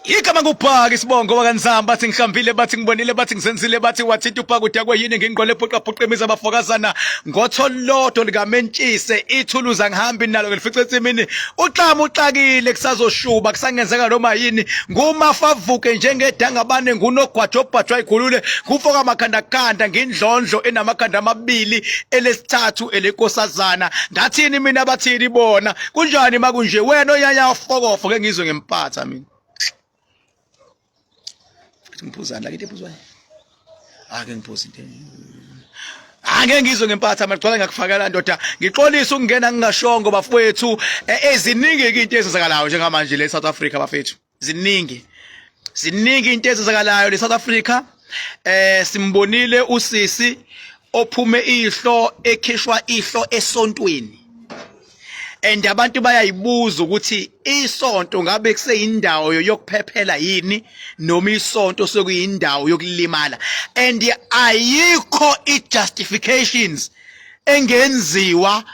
Igama ngubhaka isibongo wakaNzamba, bathi ngihlambile, bathi ngibonile, bathi ngisenzile, bathi wathinta ubhaka udakwe yini, ngingqole phuqa phuqa imizi abafokazana ngotholodo likamentshise ithuluza ngihambi nalo ngilifice ensimini, uxama uxakile kusazoshuba kusangenzeka noma yini, ngumafavuke njengedangabane, ngunogwajo obhajwa ikhulule, ngufoka amakhanda khanda, ngindlondlo enamakhanda amabili, elesithathu elenkosazana. Ngathini mina, bathini bona? Kunjani makunje wena onyanya ufokofo? Ke ngizwe ngempatha mina. Futhi ngiphuzani la, kithi ephuzwayo? Ake ngiphuze into. Angeke ngizwe ngempatha manje, ngakufakela ndoda. Ngixolisa ukungena ngingashongo bafowethu. Eziningi ke into ezenzakalayo njengamanje le South Africa bafethu. Ziningi. Ziningi into ezenzakalayo le South Africa. Simbonile usisi ophume ihlo, ekhishwa ihlo esontweni. And abantu bayayibuza ukuthi isonto ngabe kuseyindawo yokuphephela yini noma isonto sekuyindawo yokulimala, and ayikho i-justifications engenziwa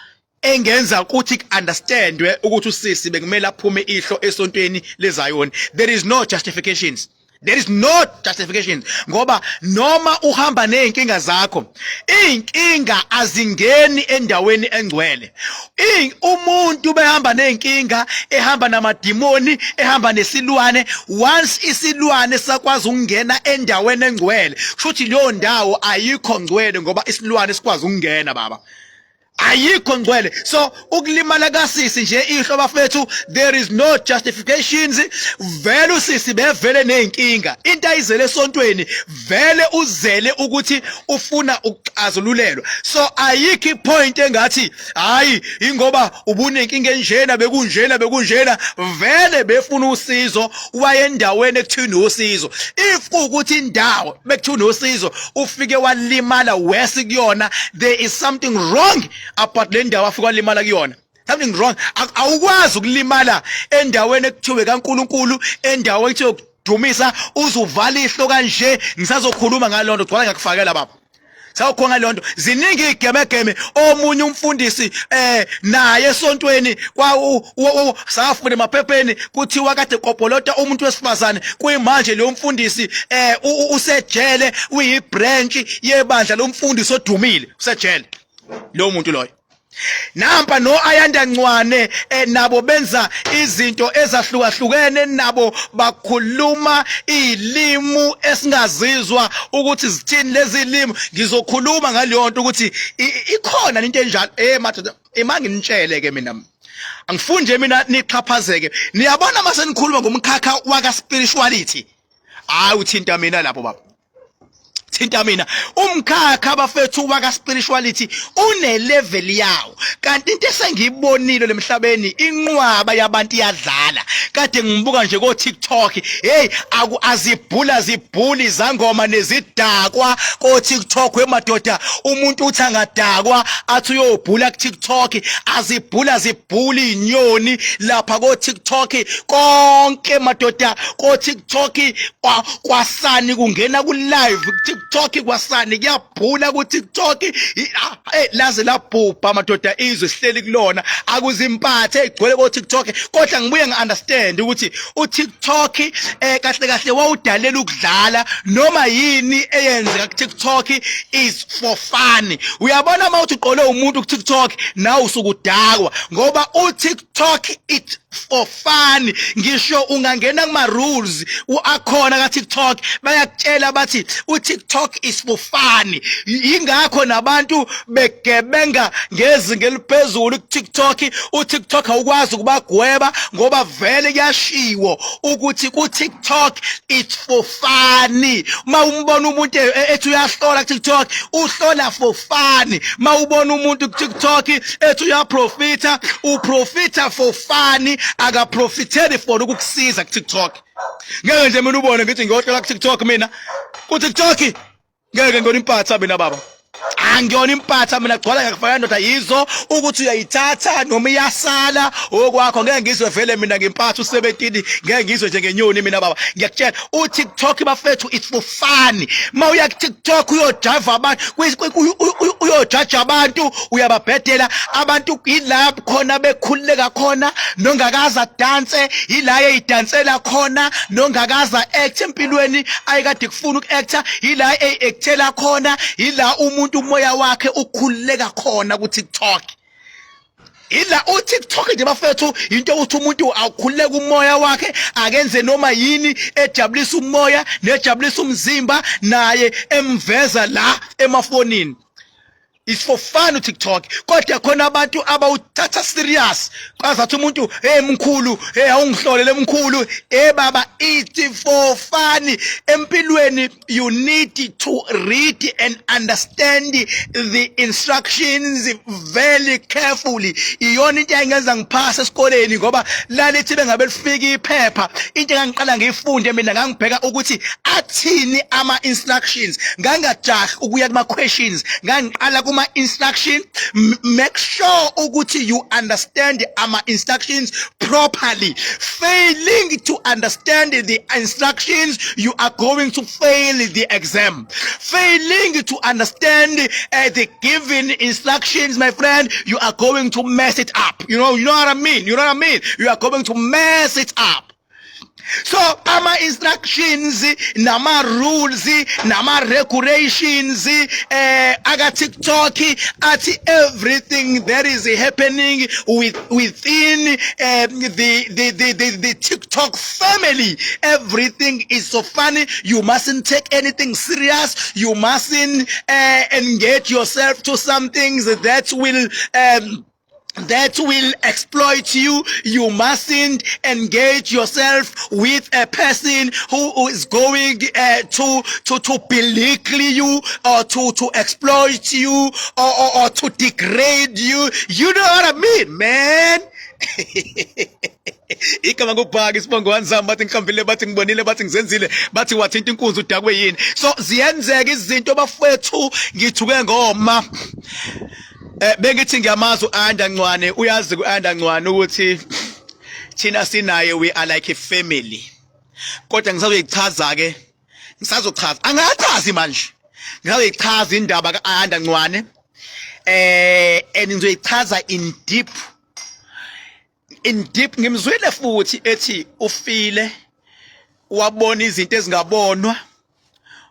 engenza ukuthi ku-understandwe ukuthi usisi bekumele aphume ihlo esontweni lezayoni. There is no justifications, there is no justifications, ngoba noma uhamba nezinkinga zakho, izinkinga azingeni endaweni engcwele. Umuntu behamba nezinkinga, ehamba namadimoni, ehamba nesilwane, once isilwane sakwazi ukungena endaweni engcwele, kusho leyo ndawo ayikho ngcwele, ngoba isilwane sikwazi ukungena baba, ayikho ngcwele. So ukulimala kasisi nje ihlo bafethu, there is no justifications. Vele usisi bevele nezinkinga, into ayizele esontweni vele uzele ukuthi ufuna ukuxazululelwa. So ayikho ipoint engathi hayi, ingoba ubunenkinga enjena, bekunjena bekunjena, vele befuna usizo, wayendaweni ekuthiwa usizo. If kuwukuthi indawo bekuthiwa usizo ufike walimala wesi kuyona, there is something wrong about le ndawo afike walimala kuyona, something wrong. Awukwazi ukulimala endaweni ekuthiwe kaNkuluNkulu, endaweni ekuthiwe dumisa, uzuvala ihlo kanje. Ngisazokhuluma ngalonto, gcwala ngakufakela baba, sawukhona leyo nto. Ziningi igemegeme. Omunye umfundisi naye esontweni kwa safunda emaphepheni kuthiwa kade kopolota umuntu wesifazane. Kuyimanje lo mfundisi usejele, uyibranch yebandla lomfundisi odumile, usejele lo muntu loyo. Nampa no Ayanda Ncwane, nabo benza izinto ezahlukahlukene, nabo bakhuluma ilimu esingazizwa ukuthi zithini lezi limi. Ngizokhuluma ngaleyo nto ukuthi ikhona into enjalo. Madoda, emanginitshele ke mina, angifuni nje mina nixhaphazeke. Niyabona mase nikhuluma ngomkhakha waka spirituality, hayi, uthinta mina lapho baba, thinta mina. Umkhakha bafethu waka spirituality une level yawo, kanti into esengiyibonile lemhlabeni, inqwaba yabantu iyadlala. Kade ngibuka nje ko TikTok, hey, aku azibhula zibhuli zangoma nezidakwa ko TikTok. Wemadoda, umuntu uthi angadakwa athi uyobhula ku TikTok, azibhula zibhuli inyoni lapha ko TikTok konke madoda. Ko TikTok kwasani kungena ku live ku TikTok, kwasani kuyabhula ku TikTok. Laze labhubha madoda izwe sihleli kulona, akuzimpathe egcwele ko TikTok. Kodwa ngibuye ngiunderstand ukuthi u TikTok kahle kahle wawudalela ukudlala. Noma yini eyenzeka ku TikTok is for fun. Uyabona uma uthi uqole umuntu ku TikTok, nawe usukudakwa, ngoba u TikTok it for fun. Ngisho ungangena kuma rules akhona ka TikTok, bayakutshela bathi u TikTok is for fun. Ingakho nabantu begebenga ngezinga eliphezulu ku TikTok. U TikTok awukwazi ukubagweba ngoba vele kuyashiwo ukuthi ku TikTok it's for fun. Uma umbona umuntu ethi uyahlola ku TikTok, uhlola for fun. Uma ubona umuntu ku TikTok ethi uyaprofita, uprofita for fun, akaprofiteli for ukukusiza ku TikTok. Ngeke nje mina ubone ngithi ngiyohlola ku TikTok. Mina ku TikTok ngeke ngibona impatha mina baba. Angiyona impatha mina, gcwala ngiyakufaka ndoda, yizo ukuthi uyayithatha noma iyasala okwakho. Ngeke ngizwe vele mina ngimpatha u17, ngeke ngizwe njengenyoni mina baba. Ngiyakutshela, uTikTok bafethu, it's for fun. Ma uya ku TikTok uyojive abantu, uyojaja abantu, uyababhedela abantu. Yilapho khona bekhululeka khona, nongakaza dance yila eyidansela khona, nongakaza act empilweni ayikade kufuna uku-acta yila eyi-actela khona. Yila umuntu umoya wakhe ukhululeka khona ku-TikTok. Ila uTikTok nje bafethu, into ukuthi umuntu awukhululeka umoya wakhe, akenze noma yini ejabulisa umoya nejabulisa umzimba, naye emveza la emafonini. It's for fun uTikTok, kodwa khona abantu abawuthatha serious, kwazathi umuntu, "Hey mkhulu, hey, awungihlolele mkhulu." Eh baba, it's for fun. Empilweni you need to read and understand the instructions very carefully. Iyona into engenza ngiphase esikoleni, ngoba lalithi bengabe lifika iphepha, into engangiqala ngiyifunde mina, ngangibheka ukuthi athini ama instructions. Ngangajahi ukuya kuma questions, ngangiqala kuma instruction. Make sure ukuthi you understand ama instructions properly. Failing to understand the instructions, you are going to fail the exam. Failing to understand the given instructions, my friend, you are going to mess it up. You know what I mean? You know what I mean? You are going to mess it up. So ama instructions nama rules nama regulations aka TikTok athi everything that is happening within the TikTok family, everything is so funny. You mustn't take anything serious. You mustn't engage yourself to some things that will exploit you. You mustn't engage yourself with a person who is going to belittle you or to exploit you or to degrade you. You know what I mean, man? Igama ngubhaka, isibongo wanzama, bathi ngikhambile, bathi ngibonile, bathi ngizenzile, bathi wathinta inkunzi udakwe yini. So ziyenzeka izinto bafethu. Ngithuke ngoma bengithi ngiyamazi uAyanda Ncwane. Uyazi uAyanda Ncwane ukuthi thina sinaye, we are like a family, kodwa ngisazoyichaza ke, ngisazochaza, angachazi manje, ngisazoyichaza indaba kaAyanda Ncwane and ngizoyichaza in deep, in deep. Ngimzwile futhi ethi ufile, wabona izinto ezingabonwa,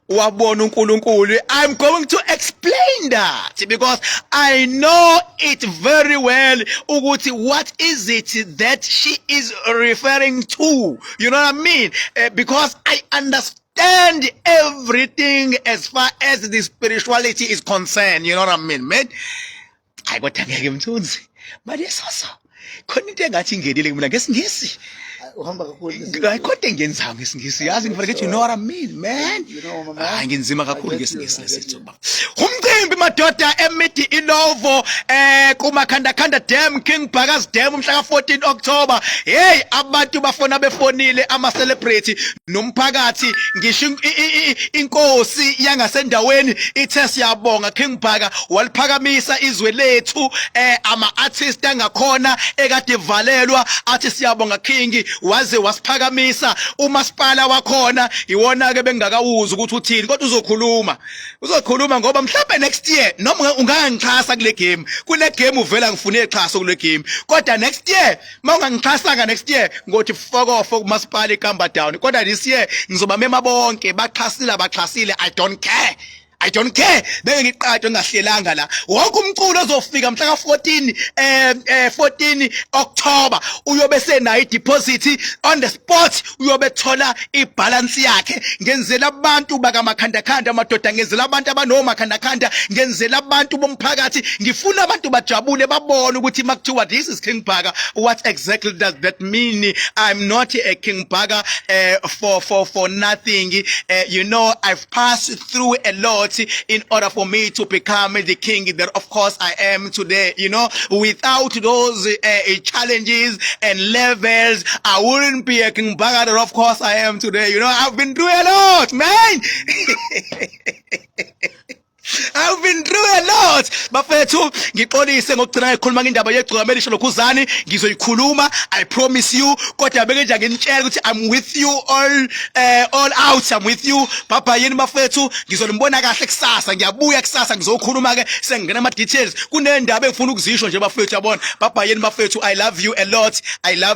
wabona uNkulunkulu. I'm going to explain that because I know it very well ukuthi what is it that she is referring to, you know what I mean? Because I understand everything as far as the spirituality is concerned, you know what I mean, man? Hayi kodwa ngeke mthunzi mali yesoso, khona into engathi ingenile kumina ngesingisi. Uhamba kakhulu. Hayi kodwa engiyenzayo ngesingisi, yazi ngifuna ukuthi, you know what I mean, man? You know, mama. Hayi nginzima kakhulu I get you, ngesingisi. I get Lesithu you. baba, umcimbi madoda emidi Ilovo kumakhanda khanda dam, King Bhaka's Dam, umhla ka14 October. Hey, abantu bafona befonile, ama celebrity nomphakathi, ngisho inkosi yangasendaweni ithe siyabonga King Bhaka, waliphakamisa izwe lethu. Ama artist angakhona ekade valelwa athi siyabonga King, waze wasiphakamisa. Umasipala wakhona iwona ke bengakawuzi ukuthi uthini, kodwa uzokhuluma, uzokhuluma, ngoba mhlawumbe next year noma ungangixhasa kule game, kule game uvela ngifune ixhaso kule game, kodwa next year mawungangixhasanga next year ngothi fokofo kumasipala ikamba down. Kodwa this year ngizobamema bonke, baxhasile abaxhasile, I don't care, I don't care. Beke ngiqatshwe ngingahlelanga la. Wonke umculo ozofika mhla ka14 14 October uyobe senayo i-deposit on the spot, uyobe thola ibalance yakhe. Ngenzela abantu bakamakhandakhanda amadoda, ngenzela abantu abanomakhandakhanda, ngenzela abantu bomphakathi. Ngifuna abantu bajabule, babone ukuthi makuthiwa this is King Bhaka, what exactly does that mean? I'm not a King Bhaka for nothing. I've passed through a lot in order for me to become the king that of course I am today. Without those challenges and levels, I wouldn't be a King Bhaka that of course I am today. I've been through a lot, man. I've been through a lot. Bafethu, ngixolise ngokugcina ngikhuluma ngendaba yegcokama elisha lokhuzani, ngizoyikhuluma, I promise you. Kodwa beke nje nginitshela ukuthi I'm with you all out. I'm with you. Bye bye yini bafethu, ngizonibona kahle kusasa. Ngiyabuya kusasa ngizokhuluma ke sengingena ama details. Kunendaba engifuna ukuzisho nje bafethu yabona. Bye bye yini bafethu. I love you a lot. I love.